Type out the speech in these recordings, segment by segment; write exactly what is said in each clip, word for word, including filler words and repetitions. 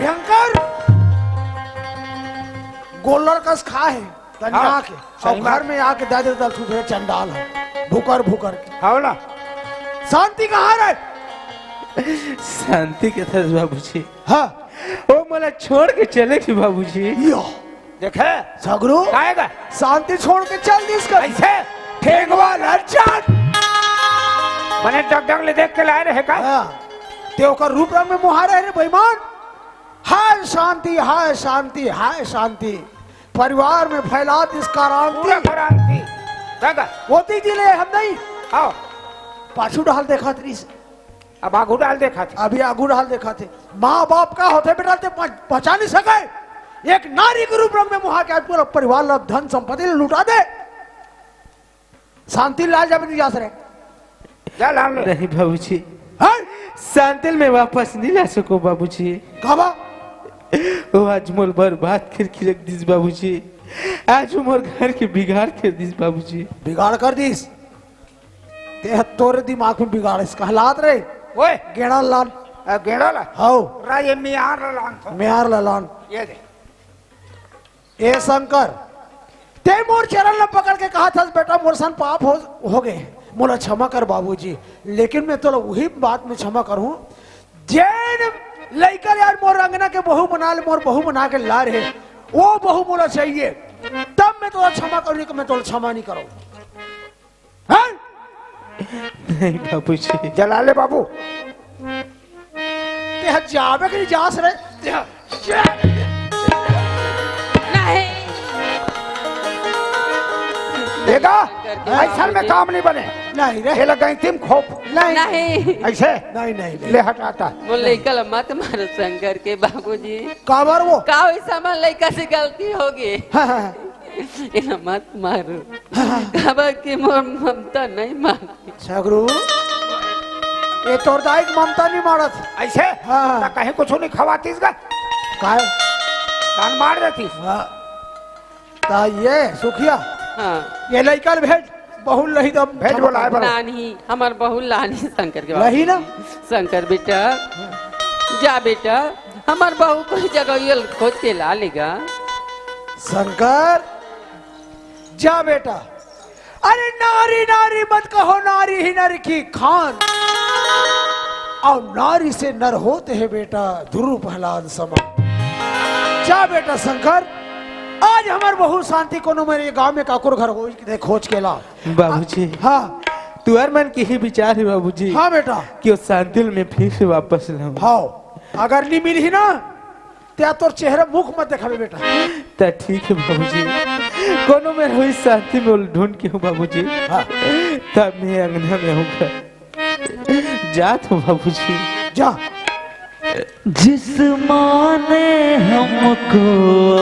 भयंकर गोल्लर कस खाए हे, तनिया हाँ, के। सही अउ घर बात। में आके दे देता, तू फिर चंडाल हे, भुकर भुकर के। हाँ ना। शांति कहाँ रे? शांति के थस बाबूजी। हाँ। ओ मोला छोड़ के चले गे बाबूजी। यो। देखे? सगरू। काहे गा? शांति छोड़ के चल दिस कर। ऐसे? ठेंगवा लज्जत। मने डग डग ले देख के लाए रहे का? हाँ। ते ओकर रूप रंग में मोहा रहे रे बेईमान। हाय शांति, हाय शांति, हाय शांति। परिवार में फैला दिस क्रांति। पूरा क्रांति। काहे गा? वो दीदी ले हम नहीं। आओ। पाछू डाल देखा तरीस। अब आगू डाल देखा थे। अभी आगू डाल देखा थे। माँ बाप का होथे बेटा, ते पह-, पहचान नहीं सके। एक नारी के रूप रंग में मोहा के आज पूरा परिवार ला, धन संपत्ति ला लुटा दे। शांति लाए जाबे नहीं जा सरे। जा लान ले। नहीं बाबूजी। हैं? शांति ल मैं वापस नहीं ला सको बाबूजी। काबर? वो आज मोर बर्बाद करके रख दिस बाबूजी। आज वो मोर घर के बिगाड़ कर दिस बाबूजी। बिगाड़ कर दिस? ते ह तोरे दिमाग में बिगाड़िस कहलात रे। ओए। गेड़ा लान। आ, गेड़ा ला? हौ। रा ये मियार ला लान था। मियार ला लान। ये दे। ए शंकर, ते मोर चरण ला पकड़ के कहा था, "बेटा, मोर सन पाप हो, हो गए, मोला क्षमा कर बाबूजी।" लेकिन मैं तोला वही बात में क्षमा करूँ, जेन लइका यार मोर अंगना के बहू बना ले, मोर बहू बना के ला रहे, वो बहू मोला चाहिए, तब मैं तोला क्षमा करूँ, नहीं तो मैं तोला क्षमा नहीं करूँ। हैं? नहीं बाबूजी। जला ले बाबू। ते ह जाबे के नहीं जास रे। ते ह नहीं। देखा? ऐसा में काम नहीं बने। नहीं रे। ये लगा अंतिम खोप। नहीं। नहीं। ऐसे? नहीं, नहीं, नहीं। ले हटाता। वो लइका ला मत मारो शंकर के बाबूजी। काबर वो? का वैसा मन लइका से गलती होगी? हाँ, हाँ, हाँ। एला मत मारो। काबर कि मोर ममता नहीं मानती। सगरू, ये तोर दाई के ममता नहीं मारत। ऐसे? हाँ। ता कहीं कुछ नहीं खवातीस गा? काय? कान मार देतीस। हाँ। ता ये सुखिया। हाँ। ये लइका ल भेज, बहू ल लही दम। भेज बोलाए बर। लानही, हमर बहू लानही शंकर के बाबू। लही ना? शंकर बेटा, जा बेटा, हमर बहू कोई जगह ये खोज के ला लेगा। शंकर, जा बेटा। अरे नारी नारी मत कहो, नारी ही नर की खान, और नारी से नर होते हैं बेटा ध्रुव प्रहलाद समान। जा बेटा शंकर, आज हमर बहू शांति कोनो मेरे गांव में काकुर घर हो, दे खोज के ला। बाबूजी, हाँ। तुहर मन के ही विचार है बाबूजी। हाँ बेटा। कि वो शांति ल मैं फिर से वापस लाऊं। हाँ, अगर नहीं मिलही ना, ते तोर चेहरा मुख मत देखाबे बेटा। त ठीक है बाबूजी, कोनो मेर होही शांति में ओला ढूंढ के हूँ बाबूजी। हाँ। तब मैं अंगना में हूँ। जात हूँ बाबूजी। जा। जिस माँ ने हमको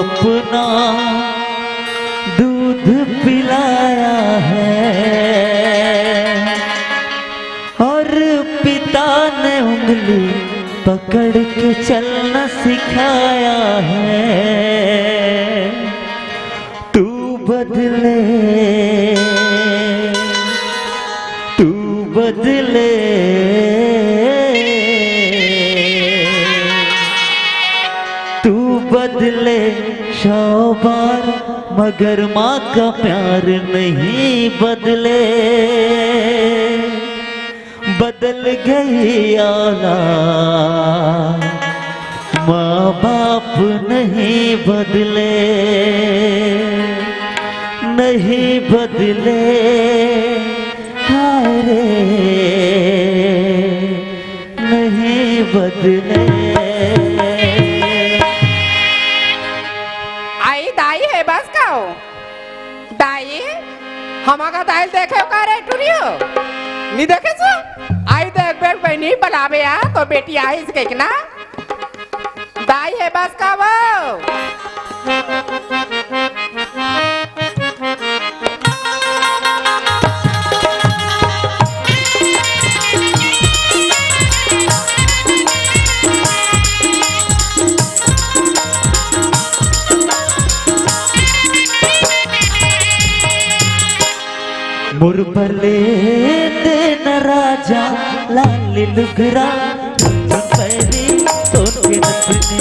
अपना दूध पिलाया है और पिता ने उंगली पकड़ के चलना सिखाया है। तू बदले, तू बदले, तू बदले सौ बार, मगर माँ का प्यार नहीं बदले। बदल गई औलाद, माँ बाप नहीं बदले, नहीं बदले, हाय रे, नहीं बदले। आई दाई हे बस का हो? दाई, हमर दाई ल देखे हो का रे टुरी हो? नी देखे सो? आई देख बेट बहिनी बलावे आ, तो बेटी आई इसके ना? दाई हे बस का वो? मुरबले देन राजा लाल लुगरा, पैरी तोर के नथनी,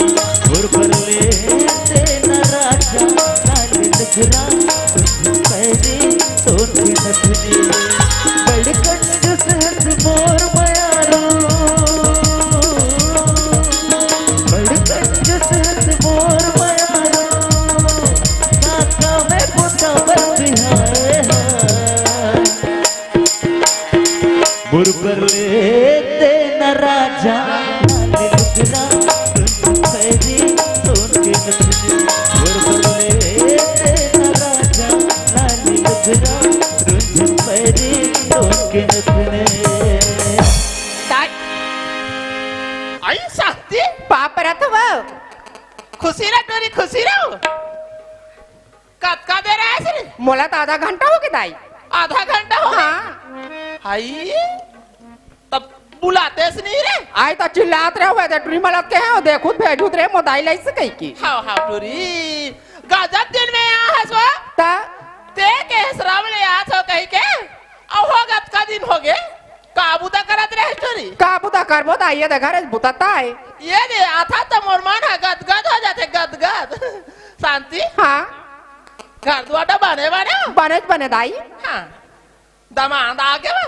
ती? पाप परत हवव। खुशी रह टूरी, खुशी रह। कतका देर आए रे? मोला तो आधा घंटा होगे दाई। आधा घंटा होगे? हाँ। हाय, तब बुलातेस नहीं रे? आय त चिल्लात रहे हुए, टूरी मलत के हैं, देखुत भेजुत रे, मोर दाई लइस कहिके। हाँ, हाँ, टूरी। गजब दिन में आ हस वो। त? ते के श्रम ले आत हो कहिके? अउ हो कतका दिन होगे? का बुता करत रहे टूरी? का बुता करबो दाई, ये दे घर बुता ताय। ये दे आथा त मोर मन ह गदगद हो जाथे, गदगद। शांति? हाँ। घर दुआर बने बने? बने बने दाई। हाँ। दमांद आगे बा?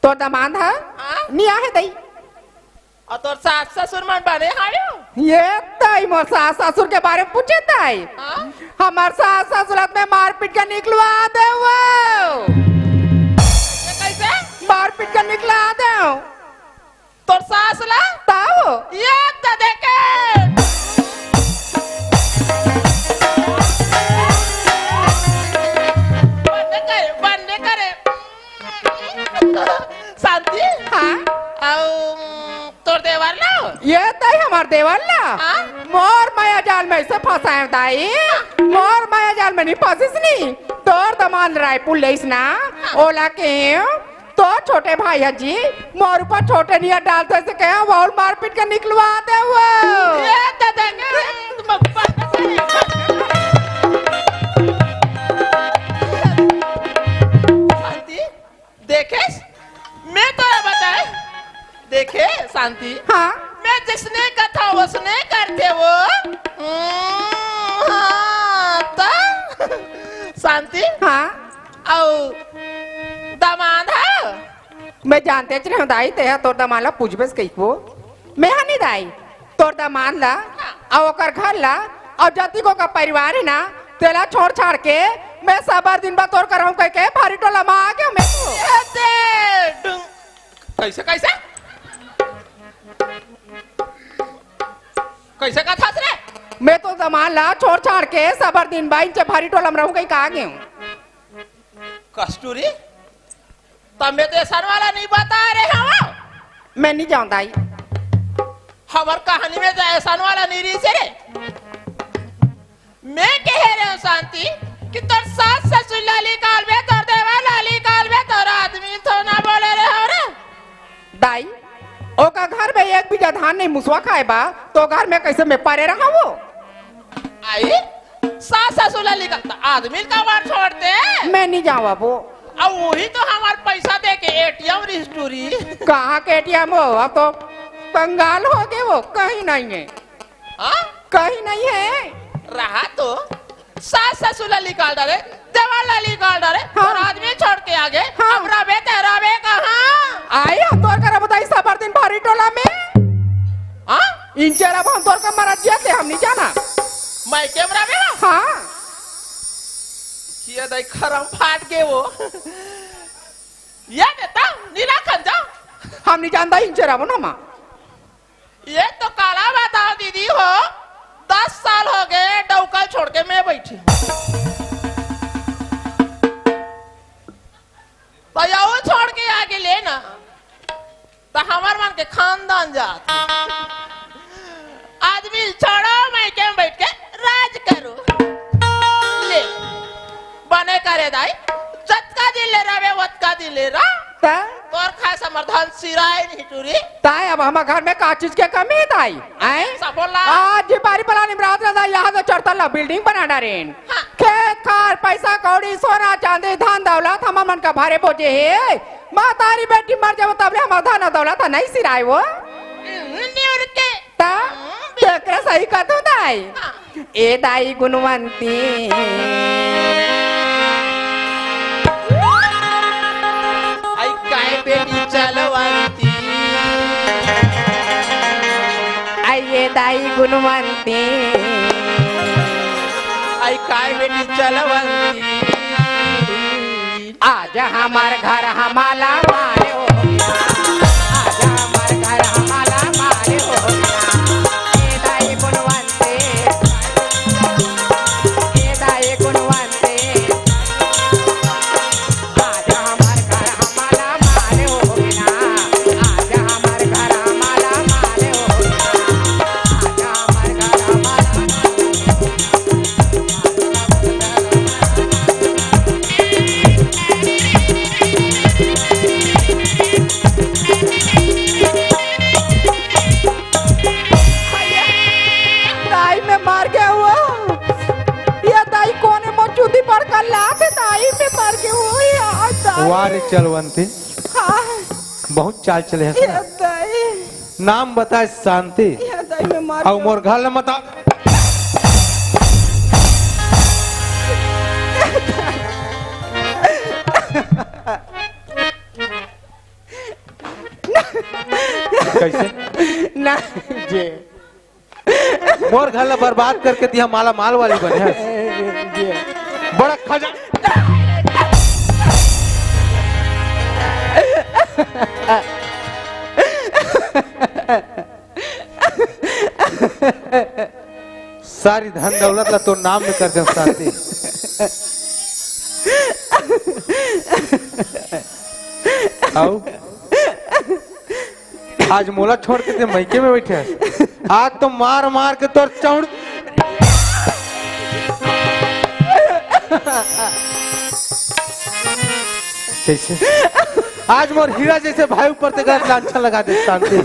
तोर दमांद ह? हाँ? नी आहे दाई। अउ तोर सास ससुर मन बने हावे? ये दाई मोर सास ससुर के बारे में पूछे दाई। हाँ? हमर सास ससुर में मारपीट के निकलवा देवो। ये कइसे? मारपीट के निकलवा देवो। तोर सास ला? ताओ। ये त देखे। बंद करे, बंद करे। शांति? हाँ? अउ, तोर देवर ला? ये दाई हमर देवर ला? हाँ? मोर माया जाल में से फंसाए दाई। मोर माया जाल में नहीं फंसिस नहीं। तोर दमांद रायपुर लेइस ना, हाँ। ओला के तो छोटे भाई ह जी, मोर ऊपर छोटे नियर डालते से कहे, वो अउ मारपीट के निकलवा देवो। ये दादा, शांति, देखे, मैं तोला बताए, देखे, शांति, हाँ? मैं जइसने कथंव, वइसने करथे वो। हम्म, हाँ, त? शांति? हाँ? अउ दमांद ह? मैं जानतेच रहेंव दाई, तेहा तोर दमांद ला पूछबेस कहिके वो। मैं ह नी दाई, तोर दमांद ला, अउ ओकर घर ला, अउ जतिक ओकर परिवार हे ना, तेला छोड़ छाड़ के, मैं सबर दिन बर तोर करा हूँ कहिके, भारी टोला में आ गेंव मैं तो। ए दे, डुंग। कइसे, कइसे? कइसे कथस रे? मैं तोर दमांद ला छोड़ छाड़ के सबर दिन बर इंचे भारी टोला में रहूँ कहिके आ गेंव। कस्तूरी, त मैं तो अइसन वाला नहीं बताए रहेंव। मैं नहीं जानंव दाई। हमर कहानी में तो अइसन वाला नहीं रहिस रे। मैं कहे रहेंव शांति कि तोर सास ससुर ला निकालबे, तोर देवर ला निकालबे, तोर आदमी तो ना बोले रहेंव रे। दाई, ओकर घर में एक बीजा धान नहीं मुसवा खाए बा, त घर में कइसे मैं परे रहंव वो? आई, सास ससुर ला निकाल, त आदमी ला काबर छोड़ते? मैं नहीं जांव वो। अब वही तो हमर पइसा दे के एटीएम रहिस टूरी। कहाँ के एटीएम हो? अब तो कंगाल होगे वो, कहीं नहीं हे। हाँ? कहीं नहीं हे। रहा तो सास ससुर ला निकाल डारे, देवर ला निकाल डारे, हाँ। तोर आदमी छोड़ के आगे, हाँ। अब रबे ते रबे कहाँ? आई हम तोर करा बताई सबर दिन भारी टोला में। हाँ? इंचे रबो हम तोर करा मरत जियत ले हम नहीं जानन। मइके में रबे ना? हाँ। ये दाई खरम फाट गे वो। ये देता, नीला खंजा। हम नहीं जानन दाई इंचे रबो ना माँ। ये तो काला बताओ दीदी हो, दस साल होगे डौका ल छोड़ के मैं बइठी हूँ। त यहू छोड़ के आगे ले ना, त हमर मन के खानदान जात। आदमी ल छोड़ो, मइके में बइठ के राज करो। ले, बने करे दाई, जतका दिन ले रबे, ओतका दिन ले रह। त? तोर खाए से हमर धन सिराए नहीं टूरी। ताय अब हमर घर में का चीज के कमी हे ताई? आय? सब बोला। आज झिपारी पलानी में रात रात यहाँ से चार तल्ला बिल्डिंग बना डारेन। हाँ। खेत खार, पइसा कौड़ी, सोना चांदी, धन दौलत, हमर मन का भारे बोझे हे। महतारी बेटी मर जाबो तब ले हमर धन दौलत ह नहीं सिराए वो। हम्म, नहीं और के। त? हम्म, बिल्कुल। तेकरे सही कथंव दाई। हाँ। ए दाई गुणवंती। आई काय बेटी चलवंती। आई ए दाई गुणवंती। आई काय बेटी चलवंती। आज हमर घर हमला मारे हो बिना, आज हमर घर हमला मारे हो बिना। ए दाई गुणवंती, ए दाई गुणवंती, आज हमर घर हमला मारे हो बिना, आज हमर घर हमला मारे हो बिना। मर गे वो। ये दाई कोने मौजूदी बड़का लात हे दाई में मर गे वो। ये दाई। वाह रे चलवंती। हाँ। बहुत चाल चले हस ये ना। दाई। नाम बताए शांति। ये दाई में मर अउ गे। मोर घर ल मत आ। कैसे? ना जे। मोर घर ला बर्बाद करके तिहा माला माल वाली बने हस। बड़ा खजा। सारी धन दौलत ला तोर नाम में कर दे शांति। अउ आज मोला छोड़ के ते मइके में बैठे हस। आज तो मार मार के तोर चौड़। कैसे? आज मोर हीरा जैसे भाई ऊपर ते गलत लांछन लगा दे शांति।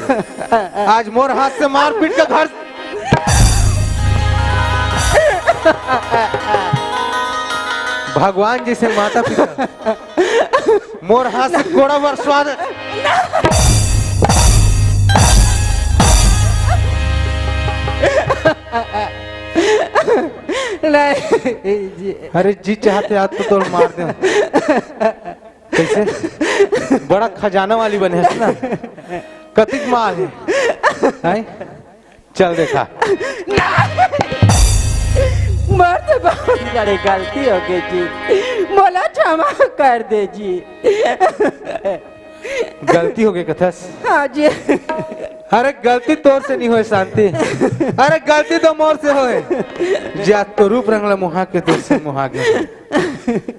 आज मोर हाथ से मार पीट के घर भगवान जैसे माता पिता मोर हाथ से कोड़ा बर स्वाद। नहीं जी। अरे जी चाहते आज तो तोड़ मार दे। कैसे? बड़ा खजाना वाली बने हस ना। कतिक माल है? हैं? चल देखा। मोर से बहुत बड़ी गलती हो गई जी, मोला क्षमा कर दे जी। गलती हो गई कथस? हाँ जी। अरे गलती तोर से नहीं होए शांति। अरे गलती तो मोर से होए। जात तो रूप रंग ला मुहा के तोर से मुहा गए।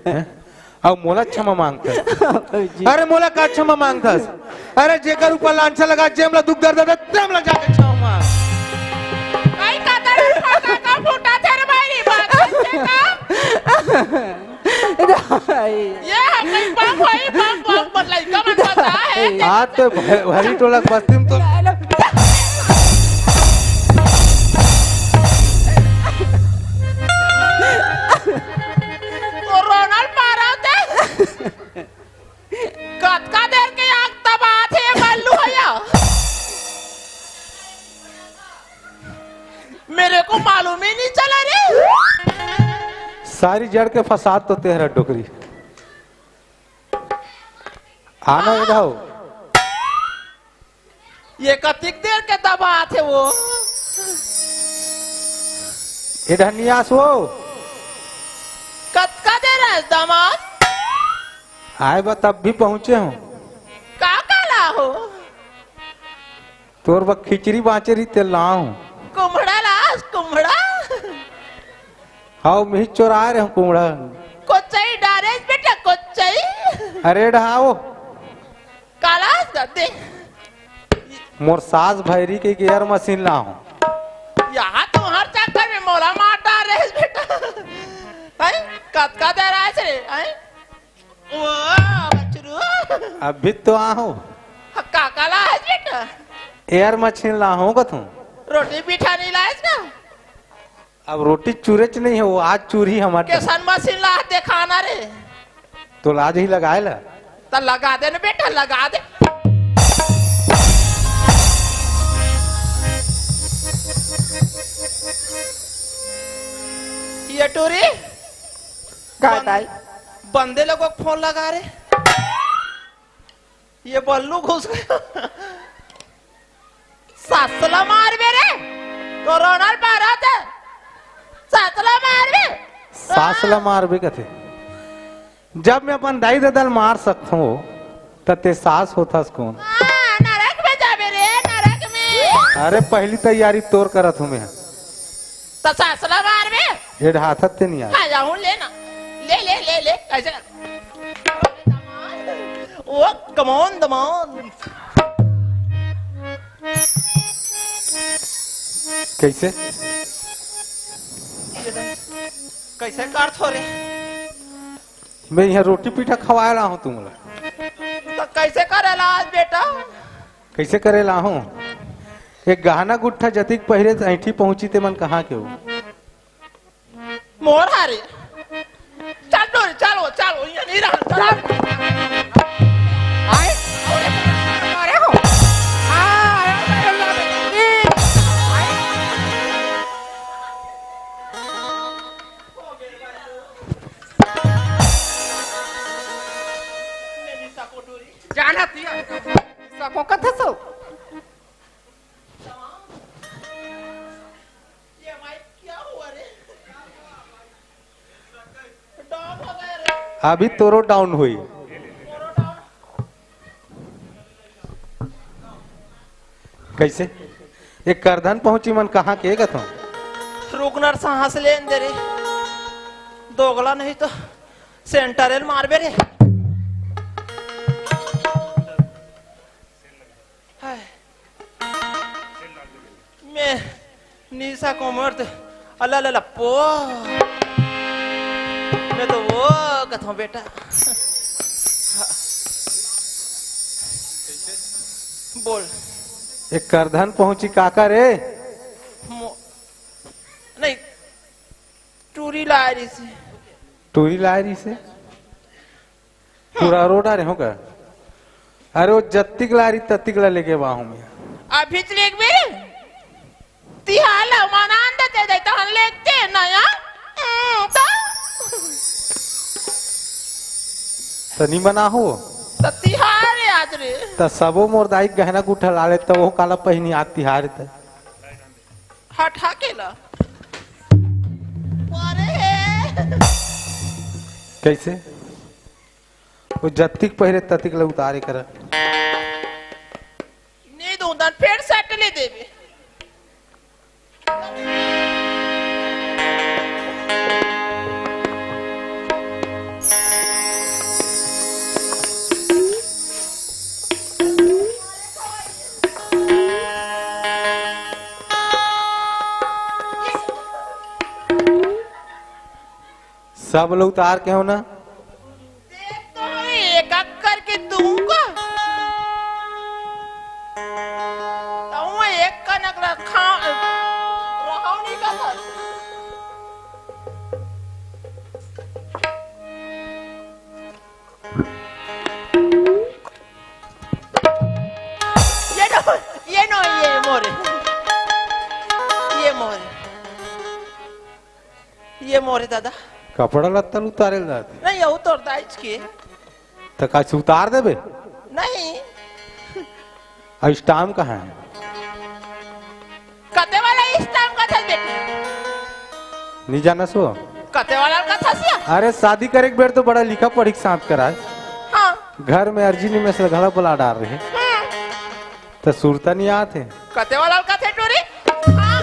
हैं? अउ मोला क्षमा मांगथस। जी। अरे मोला का क्षमा मांगथस? अरे जेकर ऊपर लांछा लगा, जेम ला दुख दर्द दे, तेम ला जाके क्षमा मांग। आई का दर्द का का फूटा तेरे भाई रे बात से का? दाई। ये हम नहीं पाप भाई, पाप, पाप पर लइका मन बता है। आज तो भ-, भरी टोलक बस्ती में तो तो रोनल पारा ते। कतका देर के आग दबात हे बल्लू भैया? मेरे को मालूम ही नहीं चला रे। सारी जड़ के फसाद तो तेहरा डोकरी। आना इधर। ये कतिक देर के दबात हे वो? इधर नहीं आस वो। कतका देर है दामाद? आए बा तब भी पहुंचे हूँ। का काला हो? तोर बर खिचड़ी बांचे रही ते लाऊं। कुम्हड़ा लास, कुम्हड़ा। हाउ, मिही चोराए रहे कुम्हड़ा। कोचई डारेस बेटा, कोचई। अरे ढाओ। कालास दे। मोर सास भैरी के गियर मशीन लाऊं। यहाँ तुम्हार चक्कर में मोला मार डारेस बेटा। हैं? कतका देर आए रे? हैं? ओ, बछरू। अभी तो आहूं। ह, का, का लायस बेटा? एयर मशीन लाहूं का तू? रोटी पीठा नहीं लायस का? अब रोटी चूरे च नहीं हो, आज चूरी हमारे। कैसन मशीन ला देखाना रे? तो लाज ही लगाए ला। तो लगा दे ना बेटा, लगा दे। ये टूरी। का बन-, ताई? बंदे लोगों को फोन लगा रे। ये बल्लू घुस गया। सासला मारबे रे, कोरोना भारत। सासला मारबे। सासला मारबे कथे। जब मैं अपन दाई ददा ल मार सकथों, त ते सास होथस कौन? हाँ, नरक में जाबे रे, नरक में। अरे, पहली तैयारी तोर करत हूँ मैं। त सासला मारबे। ये ढाथत ते नहीं आ। आ जाऊं, ले ना। ले, ले, ले, ले। कैसे कर? ओ, come on, come on। कैसे? कैसे कर थोरे? मैं यहाँ रोटी पीठा खवाए रहा हूँ तुमला। तो कैसे करेला आज बेटा? कैसे करेला हूँ? एक गहना गुट्ठा जतिक पहिरे त ऐंठी पहुंची ते मन कहाँ के हो? मोर हरे। चल टूरी, चल वो, चल वो, ये नहीं रहा, चल। चल। आए? अरे हो। हाँ, अरे, अरे, अरे। जानत हिया। सको कथे सो। अभी तोरो डाउन हुई। कैसे? एक करधन पहुंची मन कहाँ के गथों? रुकनर सांस लेन दे रे। दोगला नहीं तो सेंटरल मारबे रे। हाय। मैं निशा को मर्द अल्लाह अल्लाह पो। मैं तो वो कथों बेटा। बोल। एक करधन पहुंची काका रे। मो-, नहीं, टूरी लाय रही से। टूरी लाय रही से? पूरा रोड आ रहे हो का? अरे वो जत्तिक लारी तत्तिक ला लेके बा हूँ मैं। अभी तो लेके बे। तिहार ला मनान देते दे तो हम लेते ना यार। हम्म, तो। तो नहीं बना हो? तो तिहार याद रे। तो सबो मोर दाई गहना गुठा ला ले तो वो काला पहिनी आज तिहार त। हटा के ला। अरे। कैसे? वो जत्तिक पहिरे तत्तिक ला उतारे करा। नहीं दूं, दान फेर सट ले देबे। सब लोग उतार के हो ना? देख तो हमें एक एक करके दूंगा। तो मैं एक कनक रखा, रहा नहीं का था। ये नो, ये नो, ये मोरे, ये मोरे, ये मोरे दादा। कपड़ा लत्ता ल उतारे ल जात। नहीं, यहू तोर दाइच के। त का उतार देबे? नहीं। आ स्टाम्प कहाँ है? कते वाला स्टाम्प का था बेटी? नहीं जाना सो? कते वाला का था सिया? अरे शादी करे के बेर तो बड़ा लिखा पढ़ी के साथ कराए। हाँ। घर में अर्जी नहीं में से घड़ा बुला डाल रहे। हम्म। तो सुरता नहीं आते। कते वाला का थे टूरी? हाँ,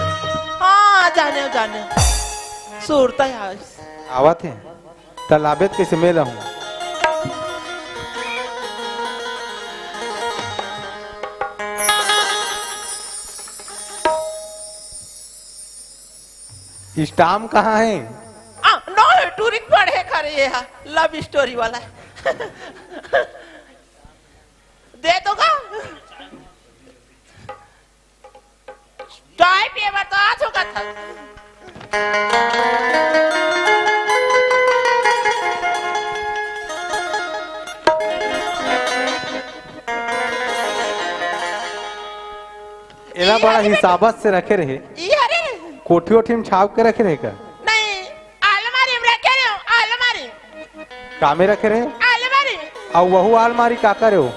हाँ, जाने, जाने। सुरता यार। आवत है। त लाबे त कइसे मेला हूँ। स्टाम्प कहाँ है? आ, नो, टूरिक पढ़े करे ये हा, लव स्टोरी वाला है। दे दो का? चाय पिए बर तो आ चुका था। एला बड़ा हिसाबत से रखे रहे। ई हरे? कोठी ओठी में छाप के रखे रहे का? नहीं, अलमारी में रखे रहे, अलमारी। कामे रखे रहे? अलमारी। अउ वहू अलमारी का करे हो?